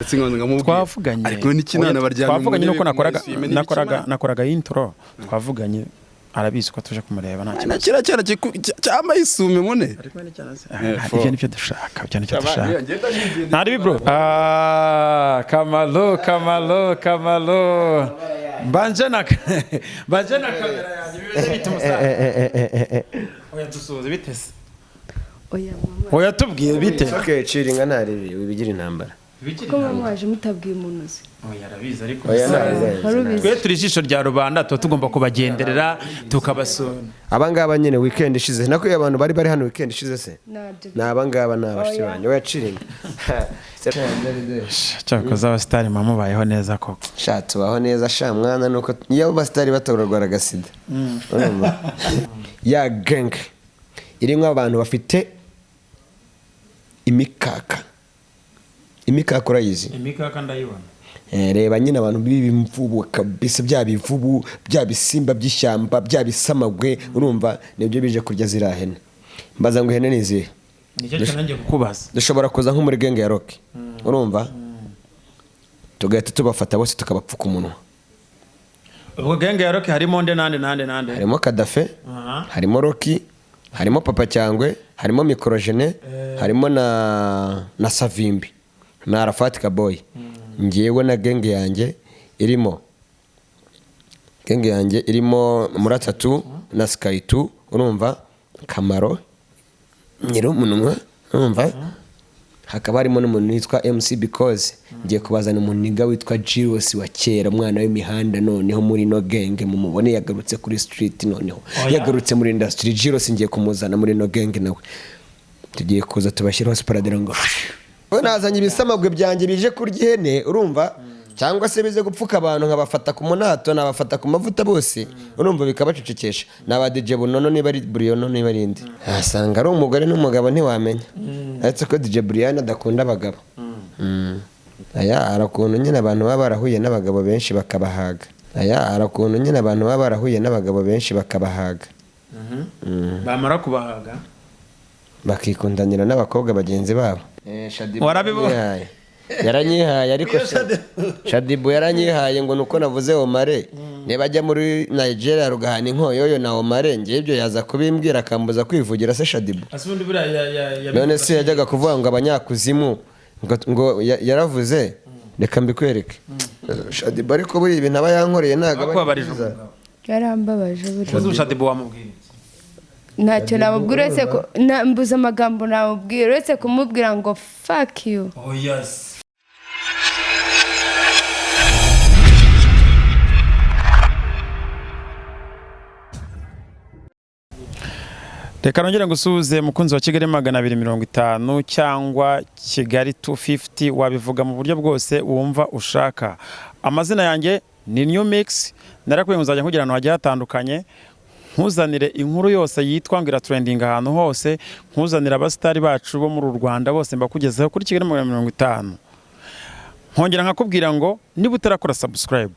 Ndetse nkamubwira. Twavuganye. Ariko n'ikinana baryamye mu Twavuganye ntebe nuko ku nakoraga mayisime. Nakoraga N'ibikimana. Nakoraga intro, twavuganye, arabizi ko tuje kumureba, nta Na kibazo. kiriya cyana cyambaye isume mune. Ah, ibyo nibyo dushaka, ibyo nibyo dushaka. Ngenda nigenda. Ntari bro. Ah, Kamalo, Kamalo, Kamalo. Mbanje na kamera yanjye bimeze bite umusaza? Oya, dusuhuze, bite se? Oya mama. Oya, tubwiye bite? Okay, ciringa ntaribi wibigira intambara. Ko mama waje mutabwiye umuntu uzi? Oya, arabizi ariko. Oya, ntabizi. Wari ubizi? Twe turi ijisho rya rubanda, tuba tugomba kubagenderera tukabasura. Abangaba nyine weekend ishize nako iyo abantu bari hano weekend ishize se? Ntabyo. Ni abangaba, ni abashiki Oya. banjye. Oya, ciringa. Cyakoze abasitari mubayeho neza koko. Sha, tubaho neza sha mwana, nuko iyo abasitari batarwarwaga sida. Urumva? Ya gang irimo abantu bafite imikaka. Imikaka urayizi? Imikaka ndayibona. Reba nyine abantu b'ibimvubu kabisa, bya bivubu, bya bisimba by'ishyamba, bya bisamagwe, urumva nibyo bije kurya ziriya hene. Mbaza ngo ihene ni izihe? Nicyo kintu nanjye kukubaza. Dushobora kuza nko muri gang ya Rock, urumva, tugahita tubafata bose tukabapfuka umunwa. Ubwo gang ya Rock harimo nde nande nande nande? Harimo Kadafe, harimo Rocky, harimo Papa Cyangwe, harimo Mikorojene, harimo na Savimbi na Arafati Kaboy. Ngewe na gang yanjye irimo Muratatu na Skayitu, urumva, Kamaro Nyirumunwa, urumva, hakaba harimo n'umuntu witwa MC Because. Ngiye kubazana umuniga witwa Jiros wa kera, umwana w'imihanda. Noneho muri no gang mumubone yagarutse kuri street, noneho yagarutse muri industry. Jiros ngiye kumuzana muri no gang, nawe tugiye kuza tubashyiraho sparadera ngo we nazanye ibisamagwe byanjye bije kurya ihene, urumva, cyangwa se bize gupfuka abantu, nkabafata ku munato, nabafata ku mavuta bose, urumva, bikabacecekesha. Ni aba DJ Bunono, niba ari Buriono, niba ari indi, asanga ari umugore n'umugabo ntiwamenya, uretse ko DJ Brian adakunda abagabo. Aya hari ukuntu nyine abantu baba barahuye n'abagabo benshi bakabahaga. Aya hari ukuntu nyine abantu baba barahuye n'abagabo benshi bakabahaga. Bamara kubahaga? Bakikundanira n'abakobwa bagenzi babo. Shadibu Warabibonye? yaranyihaye. Yaranyihaye ariko Shadibu yaranyihaye ngo nuko navuze Omare, niba ajya muri Nigeria rugahana inkoyoyo na Omare, ngewe ibyo yaza kubimbwira akambuza kwivugira se Shadibu? Ase ubundi buriya ya None se yajyaga kuvuga ngo abanyakuzimu ngo yaravuze, reka mbikwereke Shadibu, ariko buriya ibintu aba yankoreye ntabwo aba ari Akubabarije byiza. umugabo. Yarambabaje buriya. Uzi Shadibu wamubwira iki? Ntacyo namubwira uretse ko mbuze amagambo namubwira uretse kumubwira ngo "Fuck you." Oh yes. Reka nongere ngusuhuze mukunzi wa Kigali 250 cyangwa Kigali 250, wabivuga mu buryo bwose wumva ushaka. Amazina yanjye ni New Mix. Narakwiye nzajya nkugira ahantu hagiye hatandukanye, nkuzanire inkuru yose yitwa ngo iratrendinga ahantu hose, nkuzanire abasitari bacu bo muri uru Rwanda bose, mbakugezeho kuri Kigali 250. Nkongera nkakubwira ngo niba utarakora subscribe,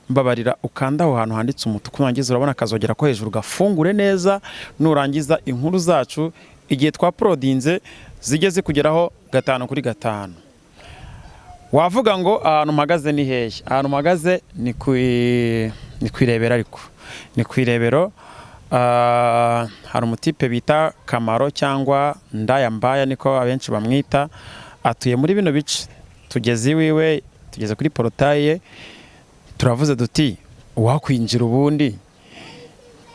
mbabarira ukanda aho hantu handitse umutuku, nurangiza urabona akazogera ko hejuru, gafungure neza. Nurangiza inkuru zacu igihe twauploadinze zijye zikugeraho gatanu kuri gatanu. Wavuga ngo ahantu mpagaze ni hehe? Ahantu mpagaze ni ku irebero, ariko ni ku irebero. Hari umutipe bita Kamaro cyangwa Ndaya Mbaya, niko abenshi bamwita, atuye muri bino bice. Tugeze iwiwe, tugeze kuri portail, turavuze duti uwakwinjira ubundi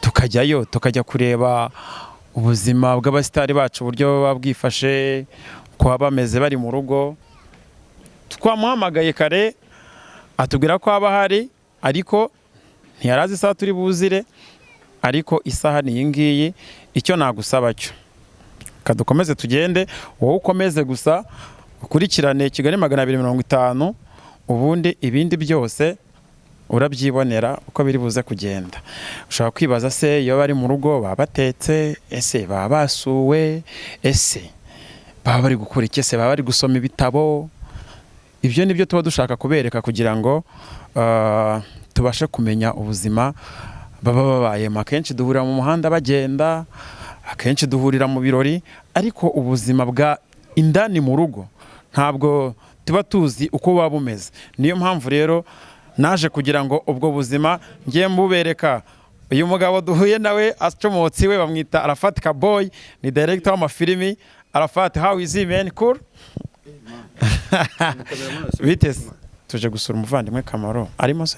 tukajyayo, tukajya kureba ubuzima bw'abasitari bacu uburyo buba bwifashe, uko baba bameze bari mu rugo. Twamuhamagaye kare atubwira ko haba hari, ariko ntiyarazi isaha turi buzire, ariko isaha ni iyi ngiyi. Icyo nagusaba cyo, kadukomeze tugende, wowe ukomeze gusa ukurikirane Kigali 250, ubundi ibindi byose urabyibonera uko biri buze kugenda. Ushobora kwibaza se iyo bari mu rugo baba batetse, ese baba basuwe, ese baba bari gukora iki, ese baba bari gusoma ibitabo? Ibyo ni byo tuba dushaka kubereka kugira ngo tubashe kumenya ubuzima baba babayemo. Akenshi duhurira mu muhanda bagenda, akenshi duhurira mu birori, ariko ubuzima bwa indani mu rugo ntabwo. Ntituba tuzi uko buba bumeze. Niyo mpamvu rero naje kugira ngo ubwo buzima ngiye mbubereka. Uyu mugabo duhuye nawe acomotse iwe, bamwita Arafat Kaboy, ni director w'amafilimi. Arafat, how is he, man? Cool? Biteze tuje gusura umuvandimwe Kamaro. Arimo se?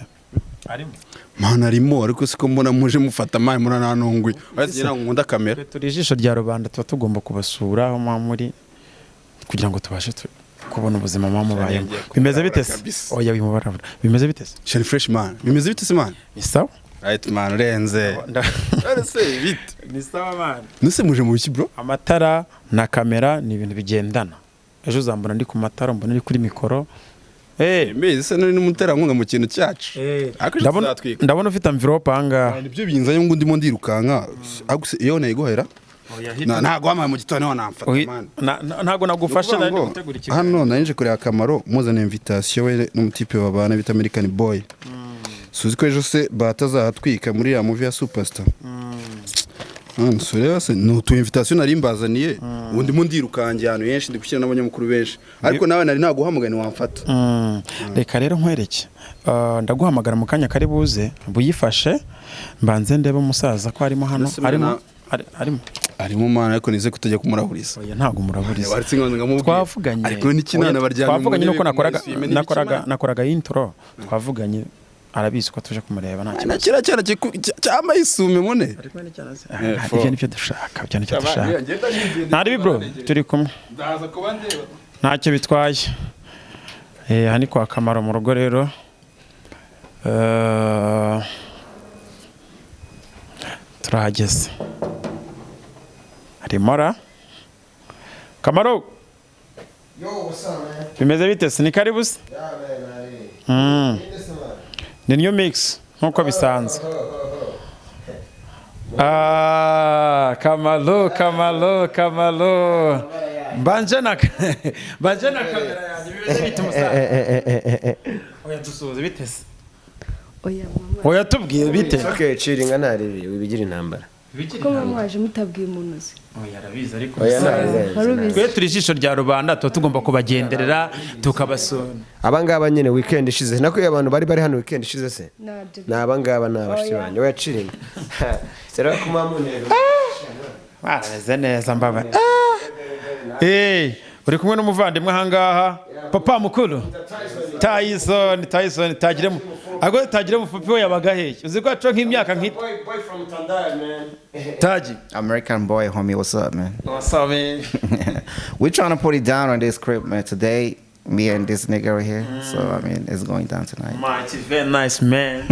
Arimo? Mana, arimo, ariko siko mbona muje mufata mayi muranantunguye. Uretse ntabwo nkunda kamera. Turi ijisho rya rubanda, tuba tugomba kubasura aho muba muri kugira ngo tubashe kubona ubuzima muba mubayemo. Bimeze bite se? Kabisa. Oya, wimubarabura. Bimeze bite se? Shani fresh, man. Bimeze bite se, man? Ni sawa. Right, man, urenze. Ese bite? Ni sawa, man. Nuse muje mu biki, bro? Amatara na kamera ni ibintu bigendana. Ejo uzambona ndi ku matara, mbona uri kuri mikoro. Mbizi se nuri n'umuterankunga mu kintu cyacu. Ariko ejo Ndabona tuzatwika. ndabona ufite envelope ahangaha. Nibyo binzanye ngo ndimo ndirukanka. Ariko se iyo nayiguhera? Ntabwo wampaye mu gitondo niho namfata, man. Ntabwo nagufasha, Ni nari ukuvuga ngo, gutegura ikiganiro. Hano nari nje kureba akamaro muzana invitation we n'umutipe babana bita American Boy. Suzi ko ejo se batazahatwika muri ya movie ya Superstar. So rero se ni utu invitation nari mbazaniye, ubu ndimo ndirukangiye ahantu henshi, ndi gushyira n'abanyamakuru benshi, ariko nawe nari naguhamagaye ntiwamfata. Reka rero nkwereke. Ndaguhamagara mu kanya kari buze buyifashe, mbanze ndebe umusaza ko arimo hano. Mbese Arimo? mwana- Arimo. Arimo, mana, ariko nize kutajya kumurahuriza. Oya, ntabwo muraburiza. Waretse nkabanza nkamubwira. Twavuganye. Ariko n'ikinana Oya, baryamye mu twavuganye ntebe nuko nakoraga kumwe n'isume nakoraga n'ibiki, nakoraga intro. Twavuganye, arabizi ko tuje kumureba, nta na kibazo. kiriya cyana cyambaye isume mune. Ah, ibyo nibyo dushaka, ibyo nibyo dushaka. Ntari bro, turi kumwe. Ndaza kuba ndeba. Ntacyo bitwaye. Aha ni kwa Kamaro mu rugo rero. Turahageze. Harimo ra Kamaro. Bimeze bite se? Ni karibu se. Ni new mix nk'uko bisanzwe. Ah, Kamaro, Kamaro, Kamaro, mbanje na kamera yanjye. Bimeze bite, umusaza? Oya, dusuhuze. Bite se? Oya, mama. Oya, tubwiye bite. Okay, chillinga, ntaribi wibigira intambara. Ko mama waje mutabwiye umuntu uzi? Oya, arabizi ariko. Oya, ntaribi. Wari ubizi? Twe turi ijisho rya rubanda, tuba tugomba kubagenderera tukabasura. Abangaba nyine weekend ishize, nako iyo abantu bari bari hano weekend ishize se, Ntabyo. ni abangaba, ni abashiki Oya. banjye. Oya, chillinga sera kumamunero. Barameze neza mbaba. Uri kumwe n'umuvandimwe ahangaha, papa mukuru Tyson. Tyson tagire ago tagire mufupi we yabaga hehe? Uzi ko aco nk'imyaka nk'ita Taji. American boy, homie, what's up, man? What's up, man? We're trying to put it down on this crib, man. Today, me and this nigga right here. So I mean, it's going down tonight. Mighty, very nice, man.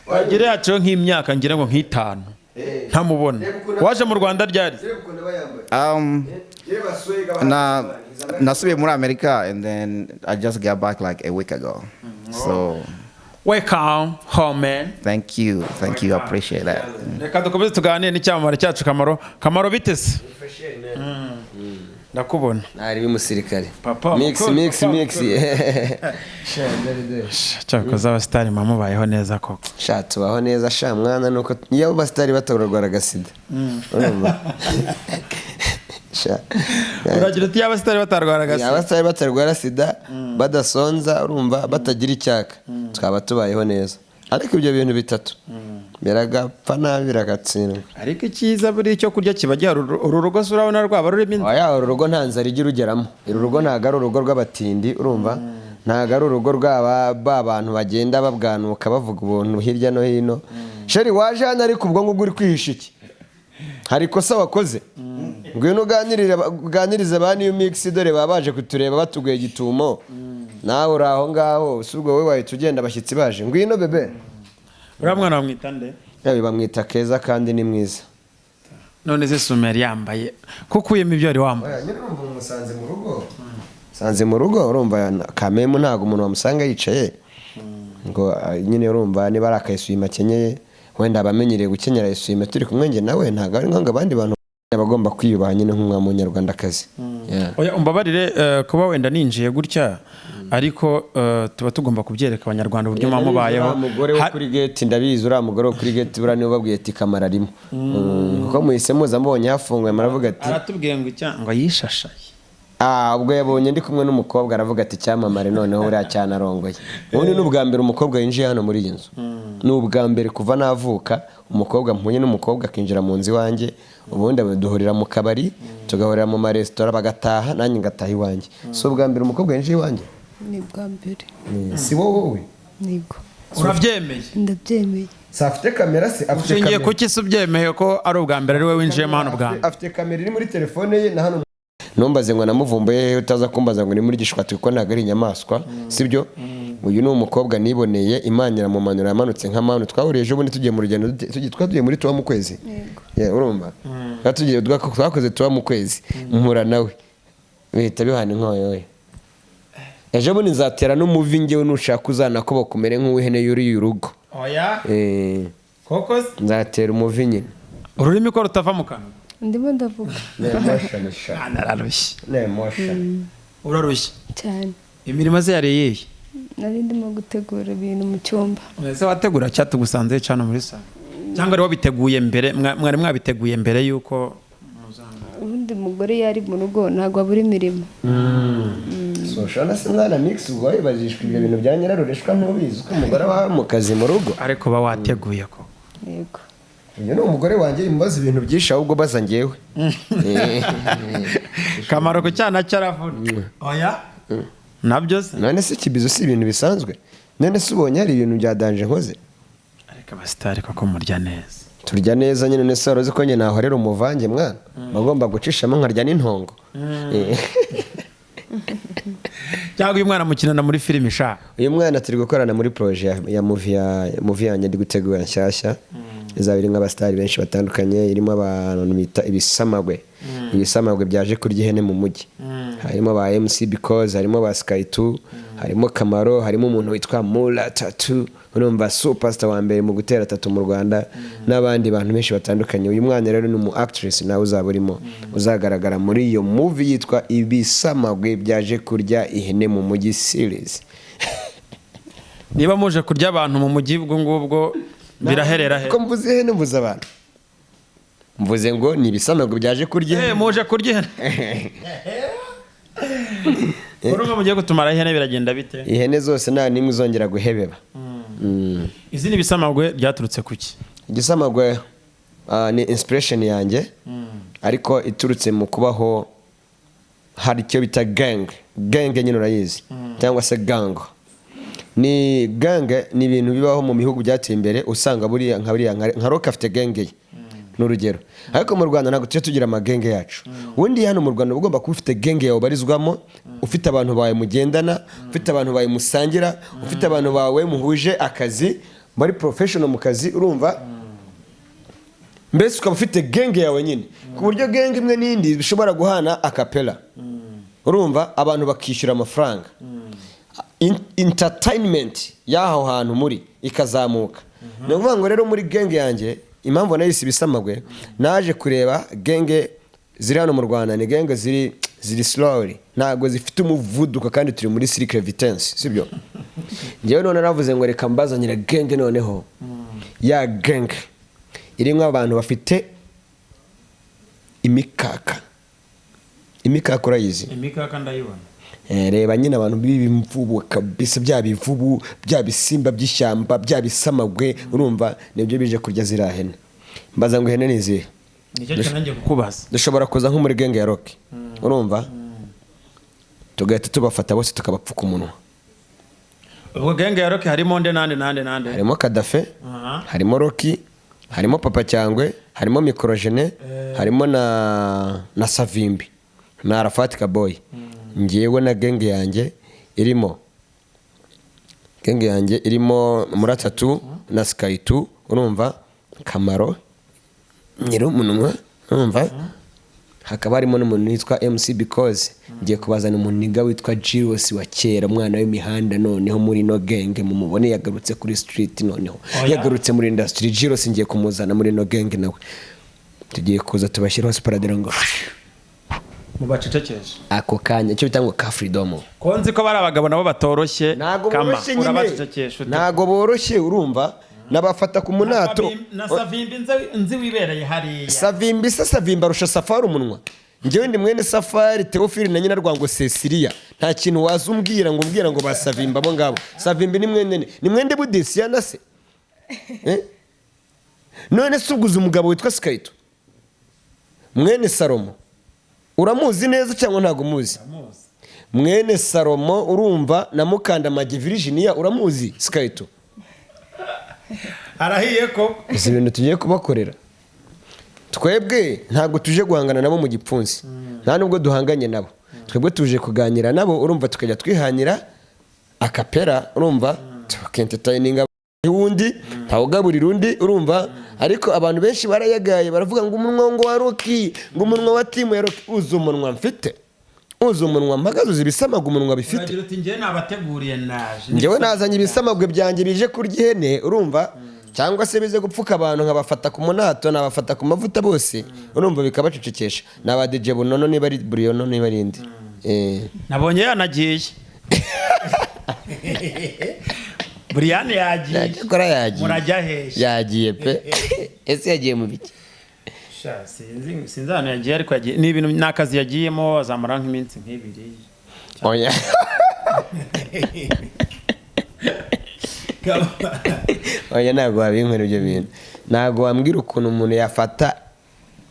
Tagire yacu nk'imyaka ngira ngo nk'itanu ntamubona. Waje mu Rwanda ryari? Na nasubiye muri America, and then I just got back like a week ago. So Welcome home, man. Thank you, thank you, I appreciate that. Reka dukomeze tuganire n'icyamamare cyacu Kamaro. Kamaro, bite se? Ndakubona. Ntaribi umusirikare. Papa mix mukuru, mix papa. Mix. Cyakoze abasitari mubayeho neza koko. Sha, tubaho neza sha mwana, nuko iyo abo basitari batarwaraga sida, urumva sha. Uragira uti iyo abasitari batarwaraga sida. Abasitari batarwara sida, badasonza, urumva, batagira icyaka, twaba tubayeho neza, ariko ibyo bintu bitatu biragapfa nabi, biragatsindwa. Ariko icyiza buri icyo kurya kiba gihari. Uru rugo se urabona rwaba rurimo inzara? Oya, uru rugo nta nzara ijya urugeramo. Uru rugo ntabwo ari urugo rw'abatindi, urumva, ntabwo ari urugo rw'aba ba bantu bagenda babwanuka bavuga ubuntu hirya no hino. Chérie, waje hano, ariko ubwo ngubwo uri kwihisha iki? Hari ikosa wakoze? Ngwino uganirize ba new mix, dore baba baje kutureba batuguye gitumo, nawe uri aho ngaho. Si ubwo wowe wahita ugenda abashyitsi baje? Ngwino, bébé. Uriya mwana bamwita nde? Yawe bamwita Keza kandi ni mwiza. None se sumeri yambaye ko ukuyemo ibyo wari wambaye? Oya, nyine urumva umusanze mu rugo, sanze mu rugo, urumva kamemu ntabwo umuntu wamusanga yicaye ngo nyine urumva niba ari akayisuyima akenyeye, wenda abamenyereye gukenyera essuie-main turi kumwe njye nawe, ntabwo ari ngombwa abandi bantu bagomba kwiyubaha nyine nk'umwami w'umunyarwandakazi. Yeah. Oya, umbabarire kuba wenda ninjiye gutya. Ariko tuba tugomba kubyereka Abanyarwanda uburyo muba mubayeho. Uriya mugore wo kuri gate, ndabizi, uriya mugore wo kuri gate buriya niwe ubabwiye ati kamara arimo. Kuko muhise muza mbonye hafunguye, maravuga ati Aratubwiye ngo icya ngo yishashaye. Ah, ubwo yabonye ndi kumwe n'umukobwa, aravuga ati cyamamare noneho buriya cyanarongoye. Ubundi ni ubwa mbere umukobwa yinjiye hano muri iyi nzu, ni ubwa mbere kuva navuka umukobwa mpuye n'umukobwa akinjira mu nzu iwanjye. Ubundi duhurira mu kabari, tugahurira mu maresitora, bagataha nanjye ngataha iwanjye. Si ubwa mbere umukobwa yinjiye iwanjye? Ni bwa mbere. Si wowe? Nibwo. Urabyemeye? Ndabyemeye. Si afite kamera se? Afite Ushingiye kamera. Kuki se ubyemeye ko ari ubwa mbere ari we winjiyemo hano bwa mbere? Afite kamera iri muri telefone ye na hano. Ntumbaze ngo namuvumbuye hehe, utaza kumbaza ngo ni muri gishwati, kuko ntabwo ari inyamaswa, sibyo? Uyu ni umukobwa niboneye, Imana iramumanura, yamanutse nka manu. Twahuriye ejo bundi tugiye mu rugendo, twagiye muri tuba mu kwezi. Yeah, urumva twatugiye, twakoze tuba mu kwezi, mpura nawe bihita bihana inkoyoyo. Ejo bundi nzatera n'umuvi ngewe, nushaka uzanakoboka umere nk'uw'ihene yuriye urugo. Oya. Eh, Koko se? Nzatera umuvi nyine. Ururimi ko rutava mu kanwa? Ndimo ndavuga. Ararushye. Emotion. Urarushye? Cyane. Imirimo ze yari iyihe? Nari ndimo gutegura ibintu mu cyumba. Ese wategura cyatugusanze cano muri salo, cyangwa wari wabiteguye mbere? Mwari mwabiteguye mbere y'uko? Ubundi umugore iyo ari mu rugo ntabwo abura imirimo. So ushobora se mwana mix, ubwo wibajishwa ibyo bintu bya nyirarureshwa, ntubizi ko umugore aba mu kazi mu rugo? Ariko uba wateguye ko Yego. Uyu ni umugore wanjye, imubaza ibintu byinshi, ahubwo baza ngewe. Kamaro ku cyana cyaravuna, oya nabyo se? None se ikibizo si ibintu bisanzwe? None se ubonye hari ibintu bya danger nkoze? Ariko abasitari koko murya neza. Turya neza nyine. None se wari uzi ko njye nahorera umuvange mwana? Bagomba gucishamo nkarya n'intongo. Cyangwa uyu mwana mukinana muri filime sha? Uyu mwana turi gukorana muri projet ya movie yanjye ndi gutegura nshyashya, izaba irimo abasitari benshi batandukanye, irimo abantu bita ibisamagwe, ibisamagwe byaje kurya ihene mu mujyi. Harimo ba MC Because, harimo ba Sky 2, harimo Kamaro, harimo umuntu witwa Mula Tattoo, urumva superstar wa mbere mu gutera tattoo mu Rwanda, n'abandi bantu benshi batandukanye. Uyu mwana rero ni umu actress nawe uzaba urimo, uzagaragara muri iyo movie yitwa Ibisamagwe byaje kurya ihene mu mujyi series. Niba muje kurya abantu mu mujyi, ubwo ngubwo biraherera he? Ko mvuze ihene, mvuze abantu, mvuze ngo ni ibisamagwe byaje kurya Eh, ihene. Muje kurya ihene, urumva mugiye gutumara ihene, biragenda bite? Ihene zose nta n'imwe izongera guhebeba. Izina ibisamagwe ryaturutse kuki? Igisamagwe ni inspiration yanjye, ariko iturutse mu kubaho hari icyo bita gang. Gang nyine urayizi, cyangwa se gang. Ni gang, ni ibintu bibaho mu bihugu byateye imbere. Usanga buriya nka buriya nka Rock afite gang ye, ni urugero. Ariko mu Rwanda ntabwo tujya tugira amagang yacu. Ubundi hano mu Rwanda uba ugomba kuba ufite gang yawe ubarizwamo, ufite abantu bawe mugendana, ufite abantu bawe musangira, ufite abantu bawe muhuje akazi, bari professional mu kazi, urumva? Mbese ukaba ufite gang yawe nyine, ku buryo gang imwe n'indi bishobora guhana akapela, urumva, abantu bakishyura amafaranga, entertainment y'aho hantu muri ikazamuka. Ni ukuvuga ngo rero muri gang yanjye, impamvu nayise ibisamagwe, naje kureba gang ziri hano mu Rwanda, ni gang ziri slowly, ntabwo zifite umuvuduko, kandi turi muri circle vitesse, sibyo? Njyewe none naravuze ngo reka mbazanire gang noneho, ya gang irimo abantu bafite imikaka. Imikaka urayizi? Imikaka ndayibona. Eh, reba nyine abantu b'ibimvubu kabisa, bya bivubu, bya bisimba by'ishyamba, bya bisamagwe, urumva, nibyo bije kurya ziriya hene. Mbaza ngo ihene ni izihe? Nicyo kintu nanjye kukubaza. Dushobora kuza nko muri gang ya Rock, urumva, tugahita tubafata bose tukabapfuka umunwa. Ubwo gang ya Rock harimo nde nande nande nande? Harimo Kadafe, harimo Rocky, harimo Papa Cyangwe, harimo Mikorojene, harimo na Savimbi na Arafati Kaboy. Ngewe na gang yanjye irimo, gang yanjye irimo muri atatu na Sky 2, urumva, Kamaro nyirumunwa, urumva, hakaba harimo n'umuntu witwa MC Because. Ngiye kubazana umuniga witwa Jiros wa kera, umwana w'imihanda, noneho muri ino gang mumubone yagarutse kuri street, noneho yagarutse muri industry. Jiros ngiye kumuzana muri ino gang, nawe tugiye kuza tubashyiraho sparadira ngo Mubacecekeshe. Ako kanya, icyo bita ngo ka freedom. Ko nzi ko bari abagabo nabo batoroshye. Ntago Kama, boroshye nyine. urabacecekesha ute? Ntago boroshye, urumva nabafata ku munato. Na Savimbi nzi wibereye hariya. Savimbi se? Savimbi arusha Safari umunwa. Njyewe ndi mwene Safari Teofili na nyina Rwango Cecilia. Nta kintu waza umbwira ngo umbwira ngo ba Savimbi abo ngabo. Savimbi ni mwene, ni mwende Budesiyana se? Eh? None se uguze umugabo witwa Sikayito mwene Salomo, uramuzi neza cyangwa ntabwo umuzi? Mwene Salomo, urumva, na Mukandamage Virginia, uramuzi Sikayito? Arahiye ko Izi bintu tugiye kubakorera, twebwe ntabwo tuje guhangana nabo mu gipfunsi, nta nubwo duhanganye nabo. Twebwe tuje kuganira nabo, urumva, tukajya twihanira akapera, urumva, tukentertaininga undi, ntawugaburira undi, urumva. Ariko abantu benshi barayagaye, baravuga ngo umunwa ngo wa Rocky, ngo umunwa wa team ya Rocky. Uzi umunwa mfite? Uzi umunwa mpagaze? Uzi ibisamagwe umunwa bifite? Uragira uti: "Njyewe nabateguriye, naje." Njyewe nazanye ibisamagwe byanjye bije kurya ihene, urumva, cyangwa se bize gupfuka abantu, nkabafata ku munato, nabafata ku mavuta bose, urumva, bikabacecekesha. Ni aba DJ Bunono, niba ari Buriono, niba ari indi. Nabonye yanagiye, Buriyani yagiye. Cyakora yagiye. Murajya hehe? Yagiye pe. Ese yagiye mu biki? Sha, sinzi ahantu yagiye, ariko yagiye, ni ibintu, ni akazi yagiyemo, azamara nk'iminsi nk'ibiri. Oya. Oya, ntabwo wabinkorera ibyo bintu. Ntabwo wambwira ukuntu umuntu yafata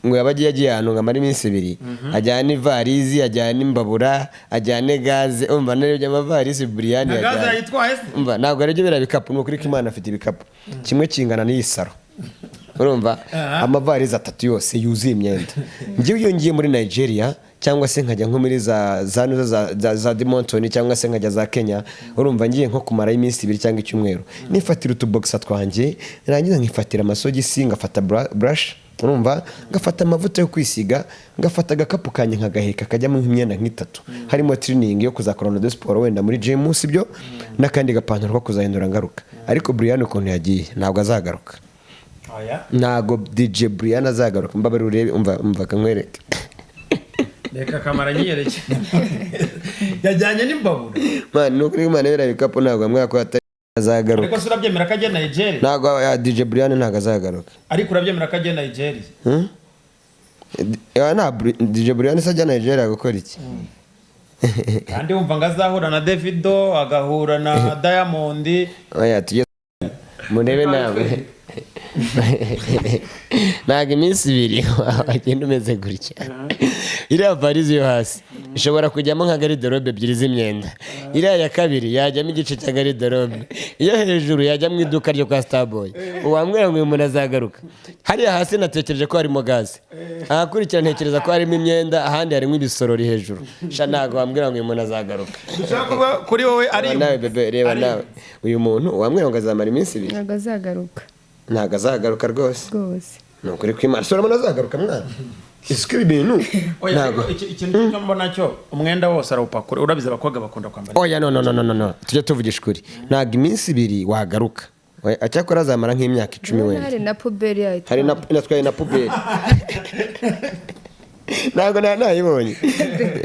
ngo yaba agiye ahantu ngo amare iminsi 2, ajyane ivarizi, ajyane imbabura, ajyane gaze. Umva, narebye amavarisi Buriyani Na gaze yajyanye. yayitwaye se? Umva, ntabwo aribyo biriya bikapu. Ni ukuri ko Imana afite ibikapu, kimwe kingana n'iyi saro, urumva, amavarizi atatu yose yuzuye imyenda. Njyewe iyo ngiye muri Nigeria cyangwa se nkajya nko muri za nuza za Edmonton cyangwa se nkajya za Kenya, urumva, ngiye nko kumarayo iminsi 2 cyangwa icyumweru, nifatira utubogisa twanjye, narangiza nkifatira amasogisi, ngafata brush, urumva, ngafata amavuta yo kwisiga, ngafata agakapu kanjye nkagaheka kajyamo nk'imyenda nk'itatu, harimo training yo kuzakorana de siporo wenda muri gym, sibyo, n'akandi gapantaro ko kuzahindura ngaruka. Ariko Brian ukuntu yagiye, ntabwo azagaruka. Oya. Ntabwo DJ Brian azagaruka. Mbabare urebe, umva, umva kankwereke. Reka kamara nyiyereke, yajyanye n'imbabura. Man, ni ukuri Imana, biriya bikapu ntabwo bamwe ko atari azagaruka. Ariko se urabyemera ko ajya Nigeria? Ntabwo ya DJ Brian ntabwo azagaruka. Ariko urabyemera ko ajya Nigeria? Hmm? Nta DJ Brian se ajya Nigeria gukora iki? Kandi wumva ngo azahura na Davido, agahura na Diamond. Oya, tujye murebe nawe, ntabwo iminsi 2 wagenda umeze gutya. Iriya varize yo hasi ishobora kujyamo nka garde-robe ebyiri z'imyenda, iriya ya kabiri yajyamo igice cya garde-robe, iyo hejuru yajya mu iduka ryo kwa Starboy. Uwambwira ngo uyu muntu azagaruka? Hariya hasi natekereje ko harimo gaze, ahakurikira ntekereza ko harimo imyenda, ahandi harimo ibisorori hejuru. Sha, ntabwo wambwira ngo uyu muntu azagaruka. Dushobora kuba kuri wowe ari Reba nawe bebe, reba nawe, uyu muntu wambwira ngo azamara iminsi 2? Ntabwo azagaruka. Ntabwo azagaruka rwose. Rwose. Ni ukuri kw'Imana, sura urabona azagaruka mwana? Isuku ibi bintu Oya, ntabwo ariko ikintu cyo mbona cyo, umwenda wose arawupakura. Urabizi abakobwa bakunda kwambara. Oya, no, no, no, no, no, no, tujye tuvugisha ukuri, ntabwo iminsi 2 wagaruka. Oya, cyakora azamara nk'imyaka 10 Urabona wenda. hari na poubelle yayitwaye. Hari na natwaye na poubelle, ntabwo nayibonye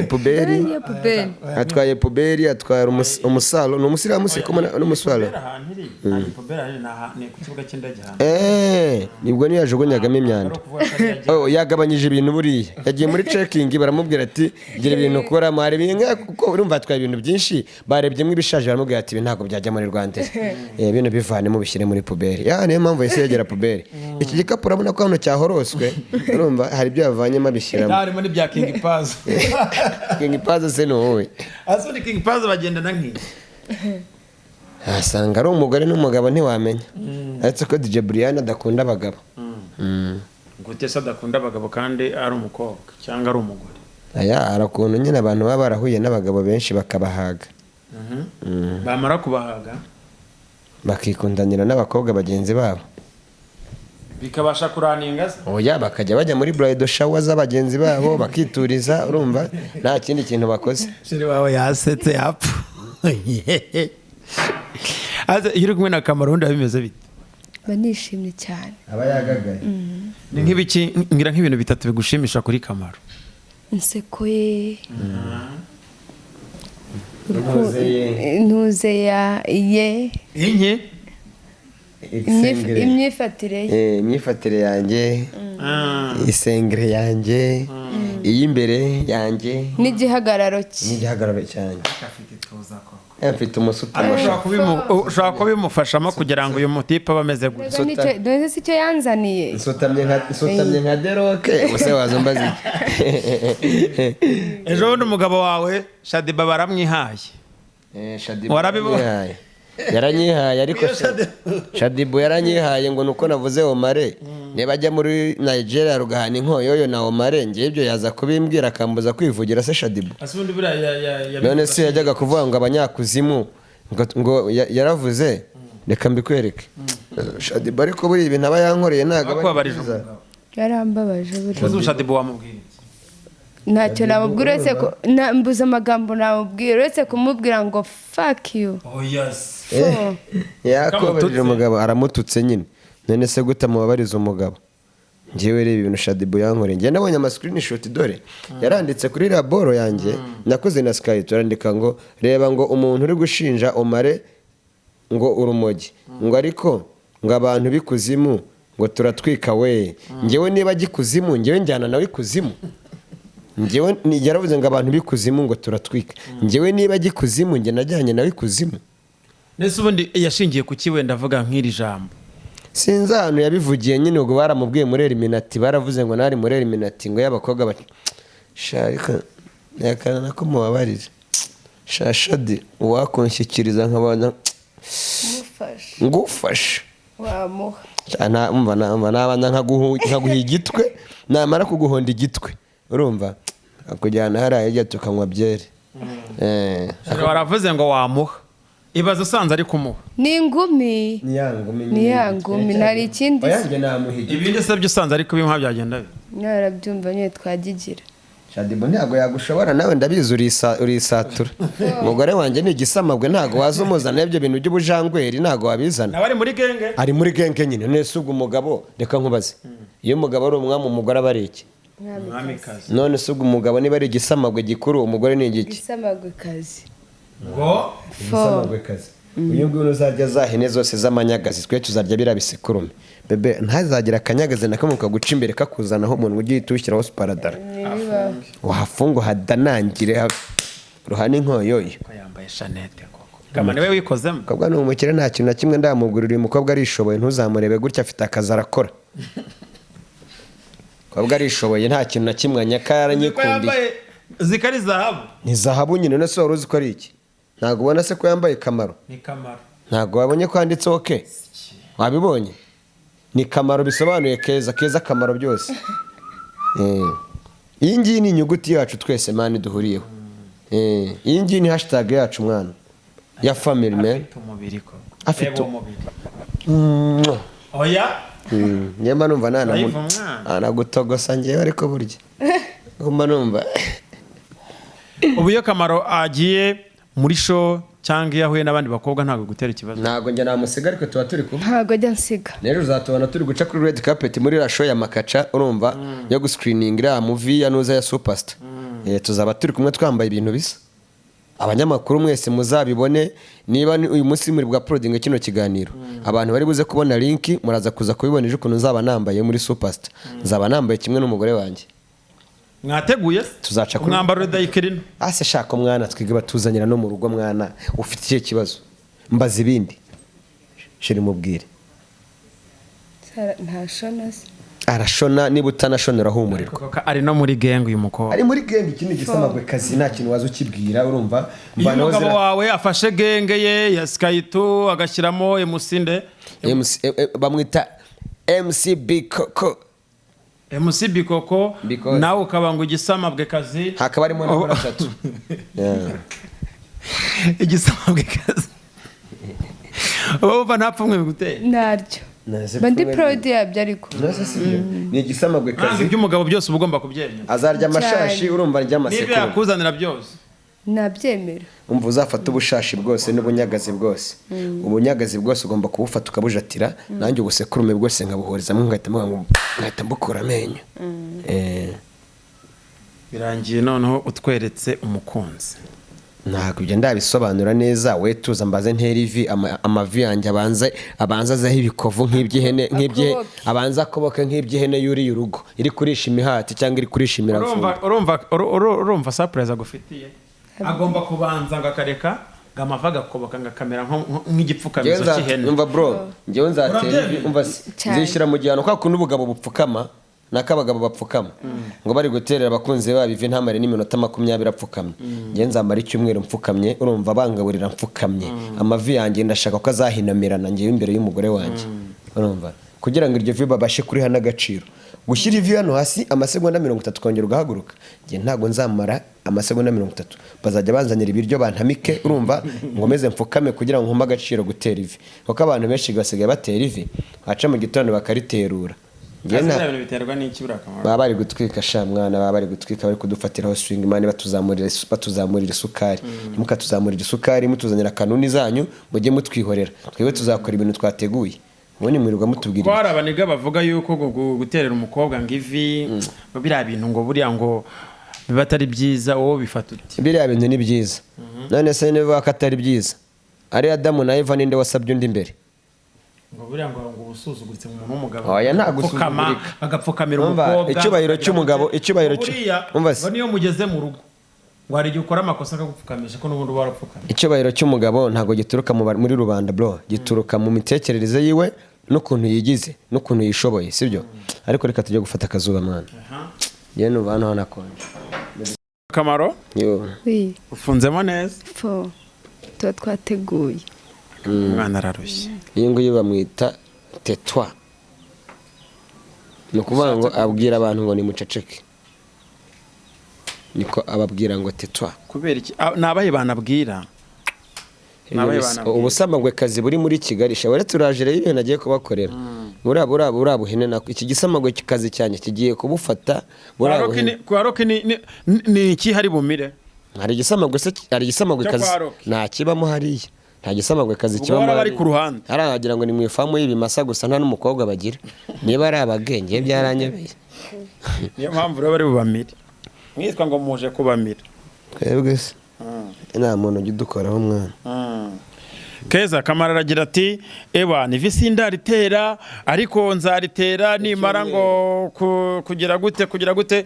poubelle. Niyo poubelle. Atwaye poubelle, atwara umusalo, ni umusiramu se ko n'umusalo? Poubelle ahantu iri, ntabwo poubelle ahari, ni ku kibuga cy'indege ahantu. Eh, nibwo niyo yajugunyagamo imyanda. Ari ukuvuga ko ari yagiye. Oh, yagabanyije ibintu buriya. Yagiye muri checking, baramubwira ati: "Gira ibintu ukoramo." Hari ibintu kuko urumva atwaye ibintu byinshi, barebyemo ibishaje, baramubwira ati: "Ibi ntabwo byajya muri Rwanda, bino bivanemo ubishyire muri poubelle." Ya, niyo mpamvu yahise yegera poubelle. Iki gikapu urabona ko hano cyahoroswe, urumva hari ibyo yavanyemo abishyiramo. Harimo n'ibya King Pazo. King Pazo se ni wowe? Asa ni King Pazo bagendana nk'iyi. Asanga ari umugore n'umugabo, ntiwamenya, uretse ko DJ Brian adakunda abagabo. Gute se adakunda abagabo kandi ari umukobwa cyangwa ari umugore? Aya, hari ukuntu nyine abantu baba barahuye n'abagabo benshi bakabahaga. Bamara kubahaga, bakikundanira n'abakobwa bagenzi babo. Bikabasha kuraninga se? Oya, bakajya bajya muri bridal shower z'abagenzi babo bakituriza, urumva nta kindi kintu bakoze. Chéri wawe yasetse yapfuye. Aze, iyo uri kumwe na Kamarundi biba bimeze bite? Mba nishimye cyane. Aba yagagaye. Ni nk'ibiki? Ngira nk'ibintu bitatu bigushimisha kuri Kamaro. Inseko ye. Intuze ye. Intuze ye. Inki? Isengere. Imyifatire ye. Imyifatire yanjye, isengere yanjye, iy'imbere yanjye n'igihagararo cye. N'igihagararo cyanjye. Afite ituza koko. Mfite umusutamo. Ushobora kubimufashamo kugira ngo uyu mutipe abe ameze gutya. Rega none si icyo yanzaniye. Nsutamye nka deroke ubuse waza umbaza iki? Ejo bundi umugabo wawe Shadiba baramwihaye. Shadibu Warabibonye? yaranyihaye, yaranyihaye ariko Shadibu yaranyihaye ngo nuko navuze Omare, niba ajya muri Nigeria rugahana inkoyoyo na Omare, ngewe ibyo yaza kubimbwira akambuza kwivugira se Shadibu? Ese ubundi buriya None se yajyaga kuvuga ngo abanyakuzimu ngo yaravuze, reka mbikwereke Shadibu, ariko buriya ibintu aba yankoreye ntabwo aba ari Wakubabarije byiza. umugabo? Yarambabaje buriya. Uzi Shadiba wamubwiye iki? Ntacyo namubwira uretse ko mbuze amagambo namubwira uretse kumubwira ngo "Fuck you." Oh yes. Fo. Yakubabarije Kamututse. umugabo, aramututse nyine. None se gute mubabariza umugabo? Ngewe reba ibintu Shadibu yankoreye. Njye nabonye ama screenshot, dore yaranditse kuri raporo yanjye nakoze na Sky, turandika ngo reba ngo umuntu uri gushinja Omare ngo urumogi, ngo ariko ngo abantu b'ikuzimu ngo turatwika we. Ngewe niba ajya ikuzimu, ngewe njyana nawe ikuzimu. Ngewe yaravuze ngo abantu b'ikuzimu ngo turatwika. Ngewe niba ajya ikuzimu, njye najyanye nawe ikuzimu. Nese ubundi yashingiye ku ki wenda avuga nk'iri jambo? Sinzi ahantu yabivugiye nyine. Ubwo baramubwiye muri Illuminati, baravuze ngo nari muri Illuminati ngo y'abakobwa bati sha, ariko reka nako mubabarire sha Shadi, uwakunshyikiriza nkabona Mufashe. Ngufashe. Wamuha. Sha, umva nabanza nkaguha igitwe, namara kuguhonda igitwe, urumva, akujyana hariya hirya tukanywa byeri. Waravuze ngo wamuha, ibaze usanze ari kumuha. Ni ingumi. Ni ya ngumi. Ni ya ngumi, ntari ikindi se. Oya, njye namuha igitwe. Ibindi se byo usanze ari kubimuha byagenda bite? Narabyumva nyine, twagigira. Shadibu ntabwo yagushobora nawe, ndabizi, urisatura. Umugore wanjye ni igisamagwe, ntabwo waza umuzana ibyo bintu by'ubujangweri, ntabwo wabizana. Nawe ari muri gang. Ari muri gang nyine. Nese ubwo umugabo, reka nkubaze, iyo umugabo ari umwami, umugore aba ari iki? Mwamikazi. None se ubwo umugabo niba ari igisamagwe gikuru, umugore ni igiki? Igisamagwekazi. Ngo? Fo. Igisamagwekazi. Uyu nguyu uzarya za hene zose z'amanyagazi, twe tuzarya biriya bisekurume. Bebe, ntazagira akanyagazi na kamwe kaguca imbere kakuzanaho umuntu, ujye uhita ushyiraho sparadara. Ntibibaho. Wahafunga hadanangire ruhane inkoyoyo. Ko yambaye chaînette koko kama niwe wikozemo? Umukobwa ni umukire, nta kintu na kimwe ndamubwira. Uyu mukobwa arishoboye, ntuzamurebe gutya, afite akazi arakora. Umukobwa arishoboye, nta kintu na kimwe anyaka. Ko Yaranyikundiye. yambaye zikari zahabu. Ni zahabu nyine. None se wari uzi ko ari iki? Ntabwo ubona se ko yambaye Kamaro? Ni Kamaro. Ntabwo wabonye ko handitseho ke? Wabibonye? Ni Kamaro, bisobanuye keza, keza, kamaro byose. Iyi ngiyi ni inyuguti yacu twese man duhuriyeho. Iyi ngiyi ni hashtag yacu mwana ya family man. Afite umubiri koko. Afite Reba umubiri. Mwah. Oya. Njye mba numva Urayiva umwana. nanagutogosa njyewe, ariko burya mba numva Ubu iyo Kamaro agiye muri show cyangwa iyo ahuye n'abandi bakobwa, ntabwo gutera ikibazo? Ntabwo njye namusiga, ariko tuba turi kumwe. Ntabwo ajya nsiga. Rero uzatubona turi guca kuri red carpet muri iriya show ya Makaca, urumva, yo guscreening iriya movie ya nuza ya Superstar. Tuzaba turi kumwe twambaye ibintu bisa. Abanyamakuru mwese muzabibone. Niba uyu munsi muri bwa uploading kino kiganiro, abantu bari buze kubona link, muraza kuza kubibona ejo ukuntu nzaba nambaye muri Superstar. Nzaba nambaye kimwe n'umugore wanjye. Mwateguye? Tuzaca umwambaro udayikirino. Ase shaka mwana, twige batuzanira no mu rugo. Mwana, ufite ikihe kibazo? Mbaza ibindi chéri, mubwire. Sara, ntashona se? Arashona, niba utanashona urahumurirwa. Koko ari no muri gang uyu mukobwa. Ari muri gang. Iki ni igisamagwe kazi, nta kintu waza ukibwira, urumva. Iyo Mvanaho umugabo wawe afashe gang ye ya Skyto agashyiramo emusinde. MC, bamwita MCB Koko. MC Bikoko. Because. Nawe ukaba ngo igisamabwe kazi. Hakaba harimo na atatu. Yeah. Igisamabwe kazi, uba wumva nta pfunwe biguteye? Ntaryo. Ntazi Mba ndi pfunwe. proud yabyo ariko. Nase si byo? Ni igisamagwe Ntabwo kazi. iby'umugabo byose uba ugomba kubyemera. Azarya amashashi. Cyane. Urumva, arya N'ibyo amasekurume. yakuzanira byose. Nabyemera. Umva, uzafata ubushashi bwose n'ubunyagazi bwose, ubunyagazi bwose ugomba kubufata ukabujatira, nanjye ubusekurume bwose nkabuhurizamo, ngahita mvuga ngo ngahita mbukura amenyo. Birangiye noneho utweretse umukunzi. Ntabwo ibyo ndabisobanura neza. We tuza mbaze ntera ivi, amavi yanjye abanze azeho ibikovu nk'iby'ihene, Akoboke. abanze akoboke nk'iby'ihene yuriye urugo iri kurisha imihati cyangwa iri kurisha imiravumba. Urumva surprise agufitiye, agomba kubanza ngo akareka ngo amavi agakoboka, ngo akamera nk'igipfukamizo cy'ihene. Umva bro, njyewe nzatera ivi. Urabyemeye? Umva se, Cyane. nzishyira mu gihano kwa kundi ubugabo bupfukama, nako abagabo bapfukama ngo bari guterera abakunzi babo ivi, ntamare n'iminota 20 apfukamye. Njyewe nzamara icyumweru mfukamye, urumva, bangaburira mfukamye. Amavi yanjye ndashaka ko azahinamirana njyewe imbere y'umugore wanjye, urumva, kugira ngo iryo vi babashe kuriha n'agaciro. Gushyira ivi hano hasi amasegonda 30 ukongera ugahaguruka, njye ntabwo nzamara amasegonda 30. Bazajya banzanira ibiryo bantamike, urumva, ngomeze mfukame kugira ngo nkumpe agaciro gutera ivi, kuko abantu benshi basigaye batera ivi, baca mu gitondo bakariterura. Njye Ese biriya bintu biterwa n'iki, buriya akamaro? Baba bari gutwika sha mwana, baba bari gutwika, bari kudufatiraho swing man, batuzamurira isukari. Ntimukatuzamurira isukari, mutuzanira kanuni zanyu, mujye mutwihorera, twebwe tuzakora ibintu twateguye. Ubundi mwirirwa mutubwira Ko ibiki? hari abaniga bavuga yuko ngo guterera umukobwa ngo ivi, ngo biriya bintu ngo buriya ngo biba atari byiza, wowe bifata uti? Biriya bintu ni byiza. None se niba ko atari byiza, ari Adamu na Eva, ninde wasabye undi imbere? Ngo buriya ngo ubusuzuguritse umuntu w'umugabo. Oya, nta Agapfukama, gusuzugurika. agapfukamira Umva, umukobwa. icyubahiro cy'umugabo, icyubahiro Buriya umva se. ngo niyo mugeze mu rugo, ngo hari igihe ukora amakosa akagupfukamisha, ko n'ubundi uba warapfukamye. Icyubahiro cy'umugabo ntabwo gituruka muri rubanda bro, gituruka mu mitekerereze yiwe n'ukuntu yigize n'ukuntu yishoboye, sibyo? Ariko reka tujye gufata akazuba mwana, njyewe numva hano hanakonje. Akamaro. Yo. Oui, Ufunzemo neza. Fo tuba twateguye. Umwana ararushye. Iyi nguyi bamwita tetwa, ni ukuvuga ngo abwira abantu ngo nimuceceke, niko ababwira ngo tetwa. Kubera iki? Ah, ni abahe banabwira? Ni abahe banabwira? Ubusamagwekazi buri muri Kigali sha, wari turaje rero ibintu agiye kubakorera, buriya buhene nako iki gisamagwe kazi cyanjye kigiye kubufata buriya Kwa Rocky buhene. Kwa Rocky ni iki hari bumire? Hari igisamagwe se? Hari igisamagwe Cyo kazi? kwa Rocky. Nta kibamo hariya, nta gisamagwe kazi Ubwo kibamo baba bari hariya. ku ruhande. Hariya wagira ngo ni mu ifamu y'ibimasa gusa, nta n'umukobwa bagira. Niba ari abagenge byaranyobeye. Niyo mpamvu rero bari bubamire, mwitwa ngo muje kubamira. Twebwe se nta muntu ujya udukoraho mwana. Keza Kamara aragira ati: "Ewa ni visi ndaritera, ariko nzaritera nimara ngo kugira gute, kugira gute."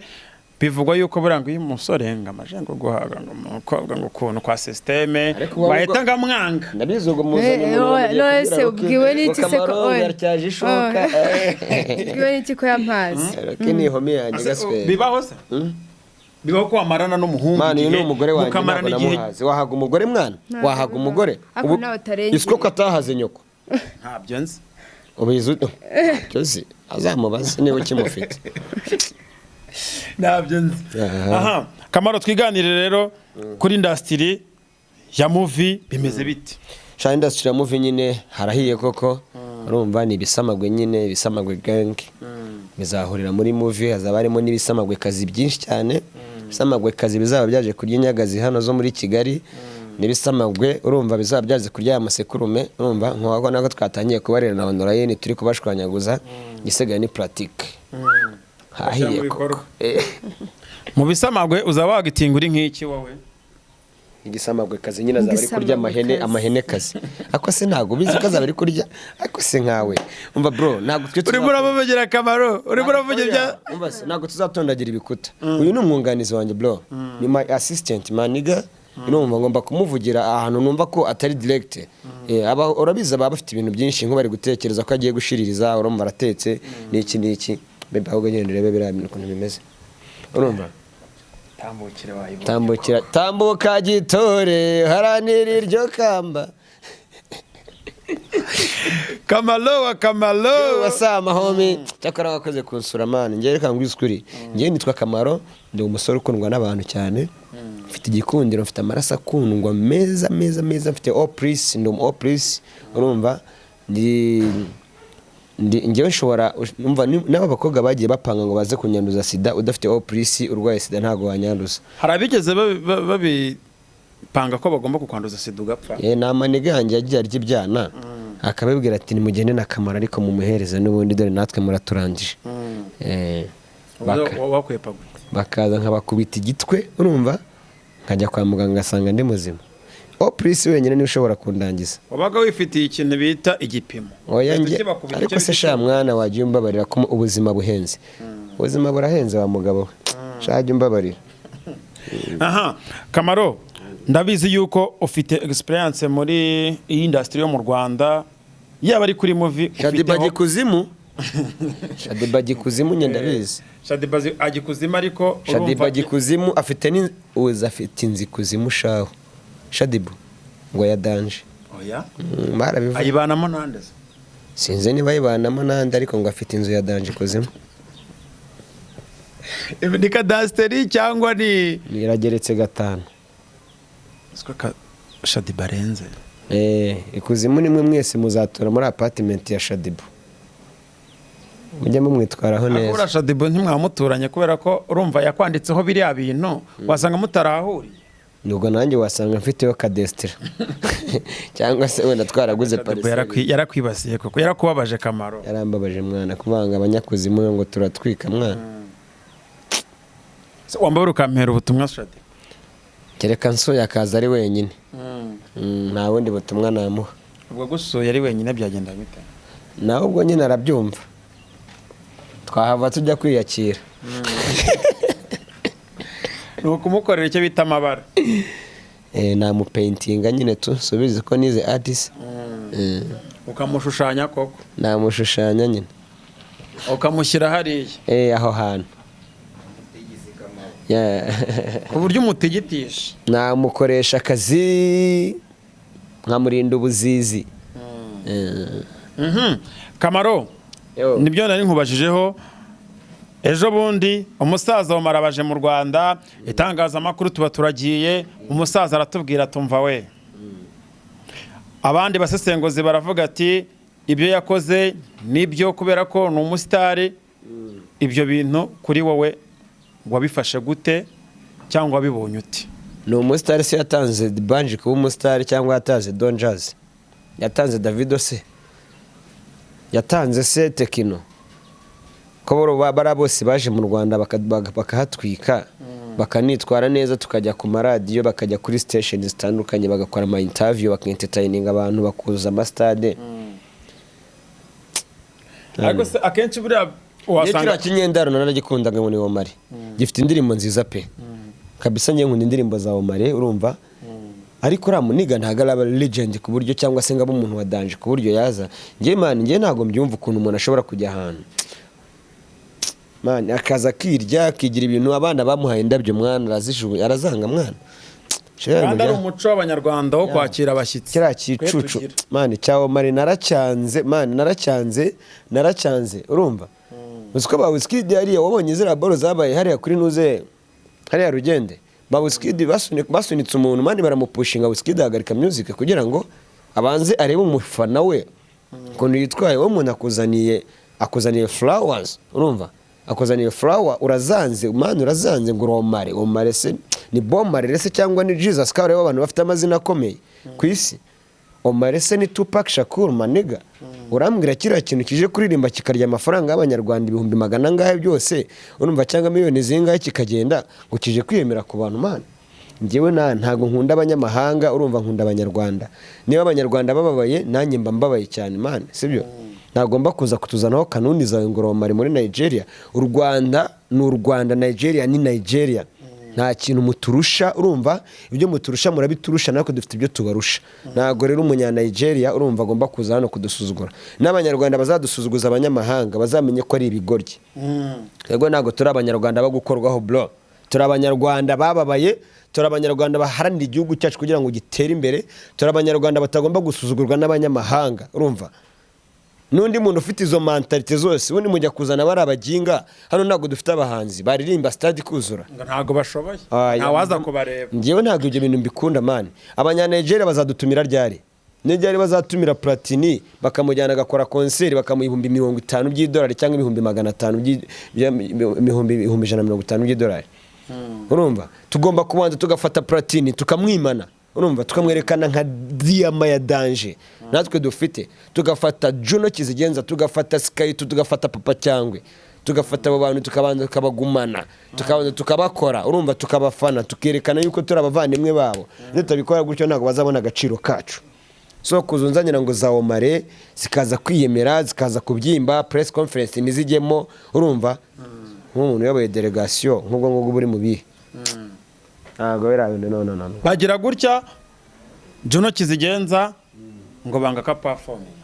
Bivugwa yuko buriya ngo iyo umusore ngo amaje ngo guhaga ngo umukobwa ngo ukuntu kwa système Ariko wowe wahita ngo amwanga. Ndabizi, ubwo muzanye Eh, umuntu oya, mugiye none se kubwira ubwiwe Rocky n'iki ngo se ko Kamaro oya. yartyaje ishoka. Ubwiwe n'iki ko yampaze? Rocky ni ihome yanjye gaswera. Bibaho se? Bibaho ko wamarana n'umuhungu Mwana, uyu ni igihe, umugore wanjye, mukamarana ntabwo igihe? namuhaze. Wahaga umugore mwana? Ntabwo Wahaga bibaho. umugore? Ariko Ubu nawe utarengera. isiko ko atahaze nyoko? Ntabyo nzi. Ubizi ute? Ntacyo uzi, azamubaze niba ukimufite. Ntabyo nzi. Aha. Aha Kamaro, twiganire rero kuri industry ya movie, bimeze bite? Sha, industry ya movie nyine harahiye koko, urumva, ni ibisamagwe nyine, ibisamagwe gang bizahurira muri movie. Hazaba harimo n'ibisamagwe kazi byinshi cyane, ibisamagwe kazi bizaba byaje kurya inyagazi hano zo muri Kigali, n'ibisamagwe, urumva, bizaba byaje kurya aya masekurume. Urumva nkuko nako twatangiye kubarira na online, turi kubashwanyaguza, igisigaye ni pratique. Hahiye mu koko. bikorwa. Mu bisamagwe uzaba wagitinga uri nk'iki wowe? Igisamagwe kazi nyine azaba ari kurya amahene. Igisamagwekazi. Amahene kazi ako se ntabwo ubizi ko azaba ari kurya? Ariko se nkawe, umva bro, ntabwo twe Urimo uramuvugira akamaro, urimo uravugira ibya Umva se, ntabwo tuzatondagira ibikuta. Uyu ni umwunganizi wanjye bro, ni my assistant my nigga. Urumva, ngomba kumuvugira ahantu numva ko atari direct. Aba urabizi baba bafite ibintu byinshi, nko bari gutekereza ko agiye gushiririza, urumva aratetse n'iki n'iki. Bebe, ahubwo genda urebe biriya bintu ukuntu bimeze, urumva. Tambukire wayibonye. Tambukira, tambuka gitore, haranira iryo kamba. Kamalo wa Kamalo. Wasama homie, cyakora wakoze kunsura man. Njye reka ngwize ukuri, njye nitwa Kamaro, ndi umusore ukundwa n'abantu cyane, mfite igikundiro, mfite amaraso akundwa meza meza meza, mfite O plus, ndi umu O plus. Urumva, ndi njyewe nshobora, umva, n'aba bakobwa bagiye bapanga ngo baze kunyanduza sida, udafite O plus urwaye sida ntabwo wanyanduza. Hari abigeze babipanga ko bagomba kukwanduza sida ugapfa? Ni amaniga yanjye yagiye arya ibyana akabibwira ati: "Nimugende na Kamaro, ariko mumuhereze n'ubundi, dore natwe muraturangije." Wakwepa gute? Bakaza nkabakubita igitwe, urumva, nkajya kwa muganga ngasanga ndi muzima. Oprisi wenyine niwe ushobora kundangiza. Wabaga wifitiye ikintu bita igipimo. Oya. Ugahita Njye ukibakubita ariko icyo se bita. Sha mwana, wajya umbabarira ko ubuzima buhenze, ubuzima burahenze wa mugabo we, sha jya umbabarira. Aha Kamaro, ndabizi yuko ufite experience muri iyi industry yo mu Rwanda, yaba ari kuri movie. Shadiba ufiteho gikuzimu, Shadiba gikuzimu, njye ndabizi. Shadiba agikuzimu ariko Shadiba urumva gikuzimu afite uzi afite inzu ikuzimu shaho Shadibu ngo ya danger. Oya. Barabivuga. Ayibanamo nande se? Sinzi niba ayibanamo n'andi, ariko ngo afite inzu ya danger ikuzimu. Ni kadasiteri cyangwa ni Irageretse gatanu. Siko ka Shadiba arenze. Ikuzimu nimwe mwese muzatura muri apartment ya Shadibu, mujye mumwitwaraho Ariko neza. buriya Shadibu ntimwamuturanye, kubera ko urumva yakwanditseho biriya bintu, wasanga mutarahuriye. Nubwo nanjye wasanga mfiteho kadesitira cyangwa se wenda twaraguze Shadibu parcelle. Yarakwibasiye koko, yarakubabaje Kamaro. Yarambabaje mwana, kuvanga abanyakuzimu ngo turatwika mwana. Se, wambaye ukampera ubutumwa Shadibu? Kereka nsuye akaza ari wenyine. Nta bundi butumwa namuha. Ubwo gusuye ari wenyine byagenda bite? Nawe ubwo nyine arabyumva, twahava tujya kwiyakira. Ni ukumukorera icyo bita amabara. Namupaintinga nyine tu, subizi ko nize artist. Ukamushushanya koko. Namushushanya nyine. Ukamushyira hariya. Aho hantu. Yeah. Ku buryo umutigitisha. Namukoresha akazi nkamurinda ubuzizi. Kamaro. Yo. Nibyo nari nkubajijeho. Ejo bundi umusaza wa marabaje mu Rwanda, itangazamakuru tuba turagiye, umusaza aratubwira tumva we. Abandi basesenguzi baravuga ati ibyo yakoze nibyo, kubera ko ni umusitari. Ibyo bintu kuri wowe wabifashe gute cyangwa wabibonye ute? Ni umusitari se? Yatanze Banji kuba umusitari cyangwa yatanze Don Jazz, yatanze Davido se, yatanze se Tekno, ko bariya bose baje mu Rwanda bakahatwika, bakanitwara neza, tukajya ku maradiyo, bakajya kuri station zitandukanye, bagakora ama interview, bakentertaininga abantu, bakuzuza amasitade. Ariko se akenshi buriya Iyo wasanga kiriya kinyendaro naragikundaga ngo ni Omari, gifite indirimbo nziza pe kabisa. Njye nkunda indirimbo za Omari, urumva, ariko uriya muniga ntabwo araba legend ku buryo cyangwa se ngo abe umuntu wa danger ku buryo yaza. Njye man, njye ntabwo mbyumva ukuntu umuntu ashobora kujya ahantu man akaza akirya, akigira ibintu, abana bamuhaye indabyo mwana arazijugunya, arazanga mwana. Kandi ari umuco w'Abanyarwanda wo kwakira abashyitsi. Kiriya Twe kicucu tugira. Man cya Omari naracyanze man, naracyanze, naracyanze, urumva. Uzi ko ba Wizkid hariya wabonye ziriya boro zabaye hariya kuri nuze hariya rugende, ba Wizkid basunitse umuntu man, baramupushinga, Wizkid ahagarika music kugira ngo abanze arebe umufana we ukuntu yitwaye. Wowe umuntu akuzaniye flowers, urumva, akuzaniye flower urazanze man, urazanze ngo uromare. Omare se ni Bomare se cyangwa ni Jesus? Kabare abantu bafite amazina akomeye ku isi. Omar se ni Tupac Shakur maniga? Urambwira kiriya kintu kije kuririmba kikarya amafaranga y'Abanyarwanda ibihumbi magana angahe byose, urumva, cyangwa miliyoni zingahe, kikagenda ngo kije kwiyemera ku bantu man. Njyewe ntago nkunda abanyamahanga, urumva, nkunda Abanyarwanda. Niba Abanyarwanda bababaye, nanjye mba mbabaye cyane man, sibyo? Ntagomba kuza kutuzanaho kanuni zawe ngo Omar muri Nigeria. U Rwanda ni u Rwanda, Nigeria ni Nigeria. Nta kintu muturusha, urumva, ibyo muturusha murabiturusha, natwe dufite ibyo tubarusha. Ntabwo rero umunya Nigeria, urumva, agomba kuza hano kudusuzugura. N'Abanyarwanda bazadusuzuguza abanyamahanga bazamenye ko ari ibigoryi. Twebwe ntabwo turi Abanyarwanda bo gukorwaho bro, turi Abanyarwanda bababaye, turi Abanyarwanda baharanira igihugu cyacu kugira ngo gitere imbere, turi Abanyarwanda batagomba gusuzugurwa n'abanyamahanga, urumva. N'undi muntu ufite izo mentalité zose, ubundi mujya kuzana bari abaginga hano. Ntabwo dufite abahanzi baririmba stade ikuzura. Ngo ntabwo bashoboye. Aya. Ntawaza kubareba. Njyewe ntabwo ibyo bintu mbikunda man. Abanyanigeria bazadutumira ryari? Ni ryari bazatumira Platini bakamujyana agakora concert, bakamuha 50,000 by'idolari cyangwa 500,000 150,000 by'idolari? Urumva, tugomba kubanza tugafata Platini tukamwimana, urumva, tukamwerekana nka diyama ya danger natwe dufite, tugafata Juno Kizigenza, tugafata Skyto, tugafata Papa Cyangwe. Tugafata abo bantu, tukabanza tukabagumana, tukabanza tukabakora, urumva, tukabafana, tukerekana yuko turi abavandimwe babo. Nitutabikora gutyo, ntabwo bazabona agaciro kacu. So kuzunzanira ngo za Omare zikaza kwiyemera, zikaza kubyimba, press conference ntizijyemo, urumva, nk'umuntu uyoboye delegation nk'ubwo ngubwo buri mu bihe, ntabwo biriya bintu, no, no, no, no. Bagira gutya, Juno Kizigenza ngo banga ka performing.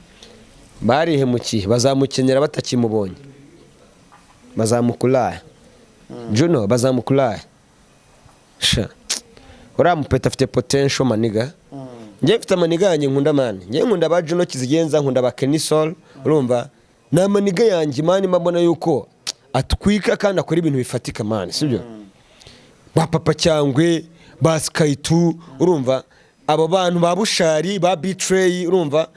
Barihemukiye, bazamukenera batakimubonye, bazamukuraya Juno, bazamukuraya sha. Uriya mupeta afite potential, my nigga. Njye mfite ama nigga yanjye nkunda, man. Njye nkunda ba Juno Kizigenza, nkunda ba Kenny Sol, urumva, ni ama nigga yanjye, man. Mbona yuko atwika kandi akora ibintu bifatika, man, sibyo? Ba Papa Cyangwe, ba Sky2, urumva, abo bantu ba Bushari, ba B-Threy, urumva,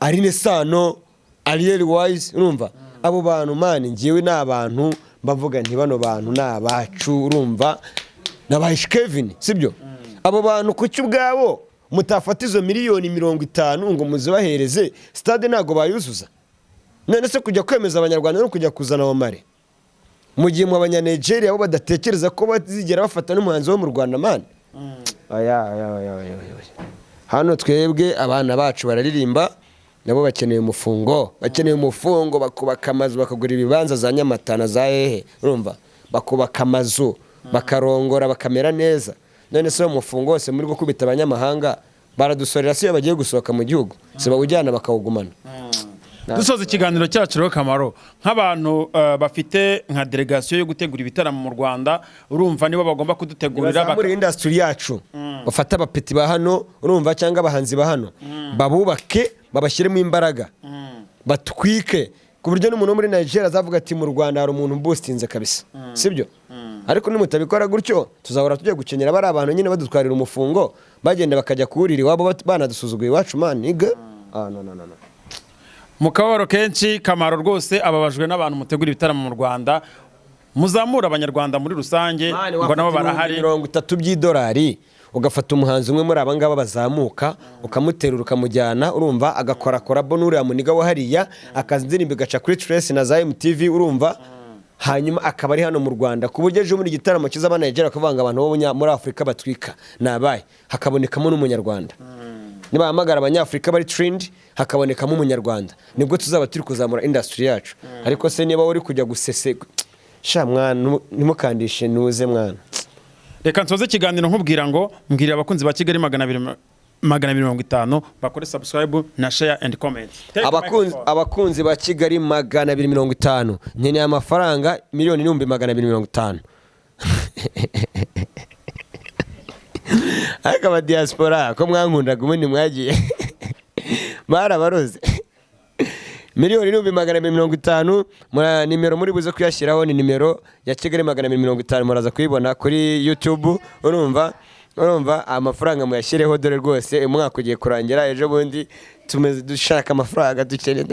Aline Sano, Ariel Wise, urumva, abo bantu, man, ngewe ni abantu mbavuga nti bano bantu ni abacu, urumva, na Kevin, sibyo? Abo bantu kuki ubwabo mutafata izo miliyoni 50 ngo muzibahereze? Stade ntabwo bayuzuza. None se kujya kwemeza Abanyarwanda no kujya kuzana Omare, mu gihe mu Abanyanigeria bo badatekereza ko bazigera bafata n'umuhanzi wo mu Rwanda, man? Oya, oya, oya, oya, oya. Hano twebwe abana bacu bararirimba, nabo bakeneye umufungo, bakeneye umufungo, bakubaka amazu, bakagura ibibanza za Nyamata na za hehe, urumva, bakubaka amazu, bakarongora, bakamera neza. None se uwo mufungo wose muri gukubita abanyamahanga baradusorera, si iyo bagiye gusohoka mu gihugu si bawujyana bakawugumana? Dusoza ikiganiro cyacu rero, Kamaro, nk'abantu bafite nka delegation yo gutegura ibitaramo mu Rwanda, urumva, nibo bagomba kudutegurira. Bazamure industry yacu, bafate abapeti ba hano, urumva, cyangwa abahanzi ba hano, babubake, babashyiremo imbaraga, batwike ku buryo n'umuntu wo muri Nigeria azavuga ati: "Mu Rwanda hari umuntu boostinze kabisa," sibyo? Ariko nimutabikora gutyo, tuzahora tujya gukenyera bari abantu nyine badutwarira umufungo, bagenda bakajya kuwurira iwabo, banadusuzuguye iwacu, man, nigga. Ah, no, no, no, no. Mu kababaro kenshi, Kamaro rwose ababajwe n'abantu mutegura ibitaramo mu Rwanda, muzamura Abanyarwanda muri rusange, ngo nabo barahari. 30 by'idolari, ugafata umuhanzi umwe muri aba ngaba bazamuka, ukamuterura, ukamujyana, urumva, agakora collabo n'uriya mu nigga wa hariya, akaza indirimbo igaca kuri Trace na za MTV, urumva, hanyuma akaba ari hano mu Rwanda, ku buryo ejo muri igitaramo kiza Abanayigera bakavuga ngo abantu bo muri Afurika batwika ni abahe, hakabonekamo n'Umunyarwanda. Nibahamagara Abanyafurika bari trend, hakabonekamo Umunyarwanda, nibwo tuzaba turi kuzamura industry yacu. Ariko se niba uri kujya gusese sha mwana, ntimukandishe nuze mwana. Reka nsoze ikiganiro nkubwira ngo mbwirira abakunzi ba Kigali 250 bakore subscribe na share and comment. Take Abakunzi, microphone. abakunzi ba Kigali 250, nkeneye amafaranga 1,250,000. Ariko aba diaspora ko mwankundaga, ubundi mwagiye barabaroze. 1,250,000. Nimero muri buze kuyashyiraho ni nimero ya Kigali 250, muraza kuyibona kuri YouTube, urumva, amafaranga muyashyireho. Dore rwose umwaka ugiye kurangira ejo bundi, tumeze dushaka amafaranga dukeneye.